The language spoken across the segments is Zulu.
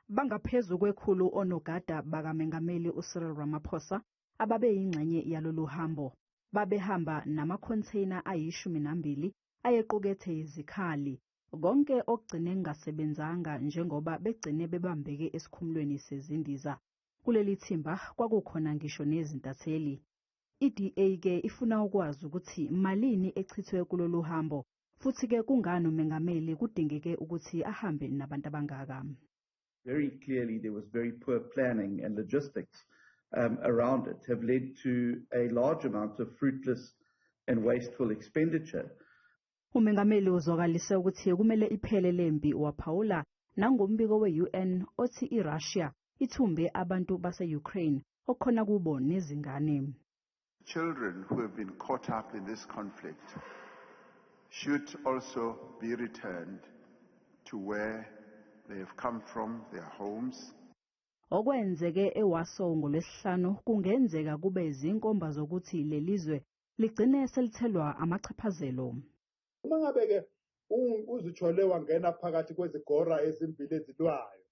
Bangaphezu kwekhulu onogada bakaMengameli uCyril Ramaphosa ababeyingxenye yalolu hambo. Babehamba namakhonteyna ayi-12 ayequkethe izikhali. Konke okugcine kungasebenzanga njengoba begcine bebambeke esikhumulweni sezindiza. Kuleli thimba kwakukhona ngisho nezintatheli. I-DA-ke ifuna ukwazi ukuthi malini echithwe kulolu hambo futhi-ke kungani umengameli kudingeke ukuthi ahambe nabantu abangaka. Very clearly there was very poor planning and logistics around it have led to a large amount of fruitless and wasteful expenditure. Umengameli uzwakalise ukuthi kumele iphele lempi, waphawula nangombiko we-UN othi iRussia ithumbe abantu base-Ukraine okukhona kubo nezingane. Children who have been caught up in this conflict should also be returned to where they have come from, their homes. Okwenzeke eWarsaw ngolwesihlanu kungenzeka kube izinkomba zokuthi lelizwe ligcine selithelwa amachaphazelo. Uma ngabe-ke uzithole wangena phakathi kwezigora ezimbili ezilwayo,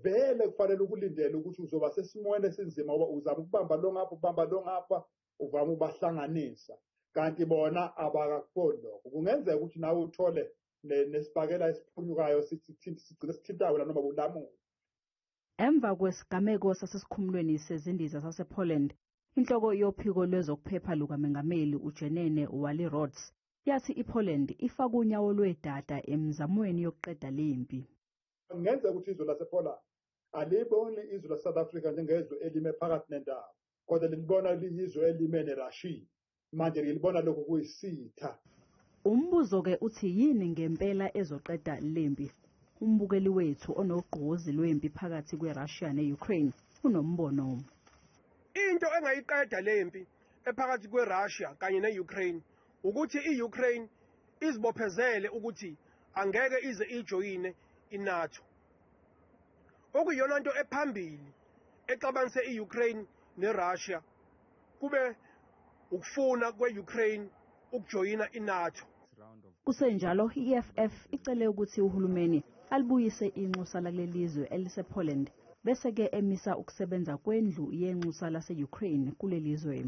vele kufanele ukulindele ukuthi uzoba sesimweni esinzima, ngoba uzama ukubamba lo ngapha, ubamba lo ngapha, uvame ubahlanganisa, kanti bona abakakuboni lokho. Kungenzeka ukuthi nawe uthole nesibhakela esiphunyukayo, sigcine sithinta wena noma kulamula. Emva kwesigameko sasesikhumulweni sezindiza sasePoland, inhloko yophiko lwezokuphepha lukamengameli uJenene Wally Rhodes yathi iPoland ifaka unyawo lwedada emizamweni yokuqeda lempi. Kungenzeka ukuthi izwe lasePoland aliboni izwe lase-South Africa njengezwe elime phakathi nendawo, kodwa lilibona liyizwe elime neRussia. Manje ngilibona lokhu kuyisitha. Umbuzo-ke uthi yini ngempela ezoqeda lempi? Umbukeli wethu onogqozi lwempi phakathi kweRussia ne-Ukraine unombono. Into engayiqeda lempi ephakathi kweRussia kanye ne-Ukraine ukuthi i-Ukraine izibophezele ukuthi angeke ize ijoyine iNATO. Okuyiyona nto ephambili exabanise i-Ukraine neRussia kube ukufuna kwe-Ukraine ukujoyina iNATO. Kusenjalo, i-EFF icele ukuthi uhulumeni alibuyise inxusa lakulelizwe elisePoland bese-ke emisa ukusebenza kwendlu yenxusa lase-Ukraine kulelizwe.